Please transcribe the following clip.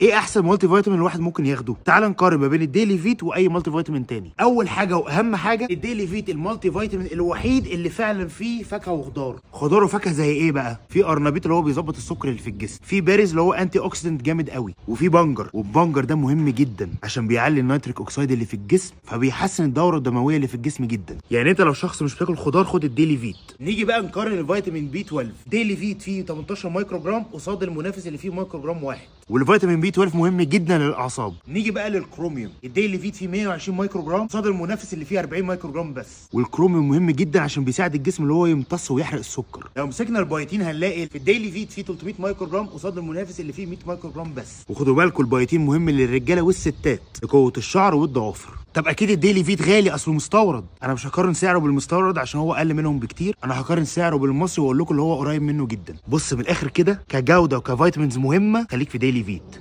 ايه احسن multivitamin الواحد ممكن ياخده؟ تعال نقارن ما بين ال Daily Vit واي multivitamin تاني. اول حاجة واهم حاجة، ال Daily Vit ال multivitamin الوحيد اللي فعلا فيه فاكهة وخضار. خضار وفاكهة زي ايه بقى؟ في قرنبيط اللي هو بيظبط السكر اللي في الجسم، في berries اللي هو antioxidant جامد قوي، وفي بنجر، والبنجر ده مهم جدا عشان بيعلي ال nitric oxide اللي في الجسم، فبيحسن الدورة الدموية اللي في الجسم جدا. يعني انت لو شخص مش بتاكل خضار خد ال Daily Vit. نيجي بقى نقارن الفيتامين B 12. Daily Vit فيه 18 مايكرو جرام قصاد المنافس اللي فيه مايكرو جرام واحد. والفيتامين B 12 مهم جدا للاعصاب. نيجي بقى للكروميوم، ال Daily Vit فيه 120 مايكرو جرام قصاد المنافس اللي فيه 40 مايكرو جرام بس. والكروميوم مهم جدا عشان بيساعد الجسم اللي هو يمتص ويحرق السكر. لو مسكنا البيوتين هنلاقي في ال Daily Vit فيه 300 مايكرو جرام قصاد المنافس اللي فيه 100 مايكرو جرام بس. وخدوا بالكم البيوتين مهم للرجاله والستات لقوه الشعر والضوافر. طب اكيد ال Daily Vit غالي اصله مستورد، انا مش هقارن سعره بالمستورد عشان هو اقل منهم بكتير، انا هقارن سعره بالمصري واقول لكم اللي هو قريب منه جدا. بص من الاخر كده، كجوده وك vitamins مهمة خليك في Daily Vit.